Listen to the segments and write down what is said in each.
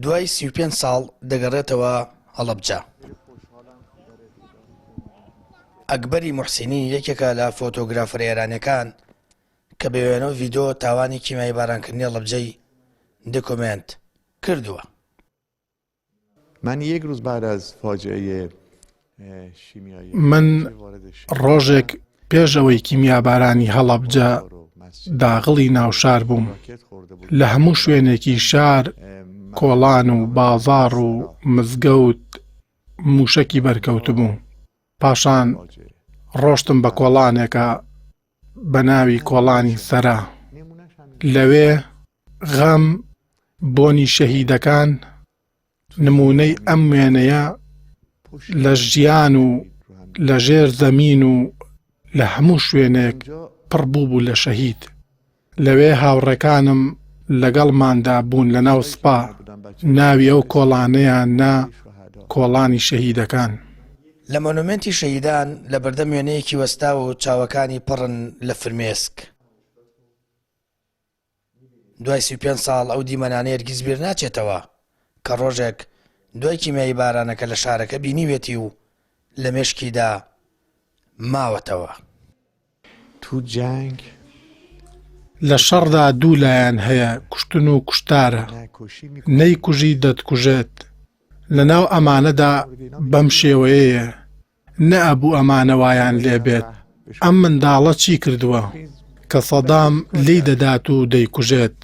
دوای 35 ساڵ دەگەڕێتەوە هەڵەبجە. ئەکبەری موحسینی یەکێکە لە فۆتۆگرافەرە ئێرانیەکان کە بە وێنە و ڤیدۆ تاوانی کیمیاییبارانکردنی هەڵەبجەی دۆکۆمێنت کردووە. من یک روز بعد از فاجعه شیمیایی من ڕۆژێک پێش ئەوەی کیمیابارانی هەڵەبجە داغڵی ناوشار بووم لە هەموو شوێنێکی شار کۆڵان و بازاڕ و مزگەوت موشەکی بەرکەوتبوو پاشان ڕۆشتم بە کۆڵانێکە بە ناوی کۆڵانی سەرا لەوێ غەم بۆنی شەهیدەکان نمونەی ئەم وێنەیە لە ژیان و لە ژێر زەمین و لە هەموو شوێنێک پڕ بوو بوو لە شەهید لەوێ هاوڕێکانم لەگەڵماندا بوون لە ناو سپا، ناوی ئەو کۆڵانەیان نا کۆڵانی شەهیدەکان. لە مۆنۆمێنتی شەهیدان لە بەردەم وێنەیەکی وەستاوە و چاوەکانی پڕن لە فرمێسک. دوای 35 ساڵ ئەو دیمەنانەی هەرگیز بیر ناچێتەوە کە ڕۆژێک دوای کیمیایی بارانەکە لە شارەکە بینیوێتی و لە مێشکیدا ماوەتەوە. تو جنگ. لە شەڕدا دوو لایەن هەیە کوشتن و کوشتارە، نەیکوژی دەتکوژێت، لەناو ئەمانەدا بەم شێوەیەیە، نەئەبوو ئەمانە وایان لێبێت، ئەم منداڵە چی کردووە کە سەدام لێی دەدات و دەیکوژێت،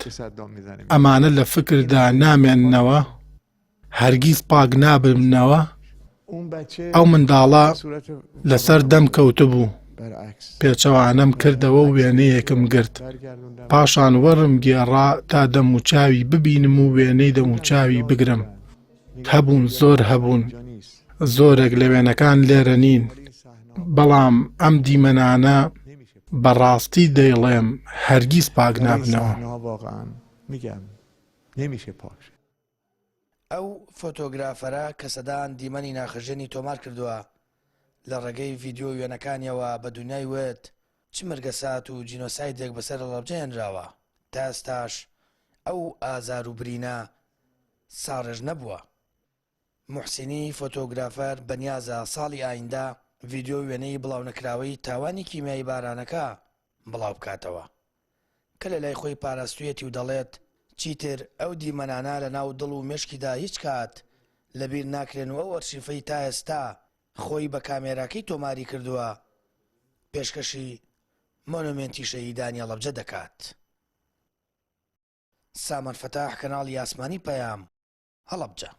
ئەمانە لە فکردا نامێننەوە؟ هەرگیز پاک نابنەوە؟ ئەو منداڵە لەسەر دەم کەوتبوو، پێچەوانەم کردەوە و وێنەیەکم گرت، پاشان وەرم گێڕا تا دەموچاوی ببینم و وێنەی دەموچاوی بگرم. هەبوون زۆر هەبوون، زۆرێک لە وێنەکان لێرە نین، بەڵام ئەم دیمەنانە بەڕاستی دەیڵێم هەرگیز پاک نابنەوە. ئەو فۆتۆگرافەرە کە سەدان دیمەنی ناخژێنی تۆمار کردووە، لە ڕێگەی ڤیدیۆ و وێنەکانیەوە بە دونیای وت، چ مەرگەسات و جینۆسایدێک بەسەر هەڵەبجە هێنراوە، تا ئێستاش ئەو ئازار و برینە ساڕێژ نەبووە. موحسینی فۆتۆگرافەر بەنیازە ساڵی ئایندە ڤیدیۆ و وێنەی بڵاونەکراوەی تاوانی کیمیایی بارانەکە بڵاوبکاتەوە. کە لەلای خۆی پاراستویەتی و دەڵێت، چیتر ئەو دیمەنانە لەناو دڵ و مێشکیدا هیچ کات لەبیر ناکرێن و ئەو ئەرشیفەی تا ئێستا خۆی بە کامێراکەی تۆماری کردووە پێشکەشی مۆنۆمێنتی شەهیدانی هەڵەبجە دەکات. سامان فەتاح، کەناڵی ئاسمانی پەیام، هەڵەبجە.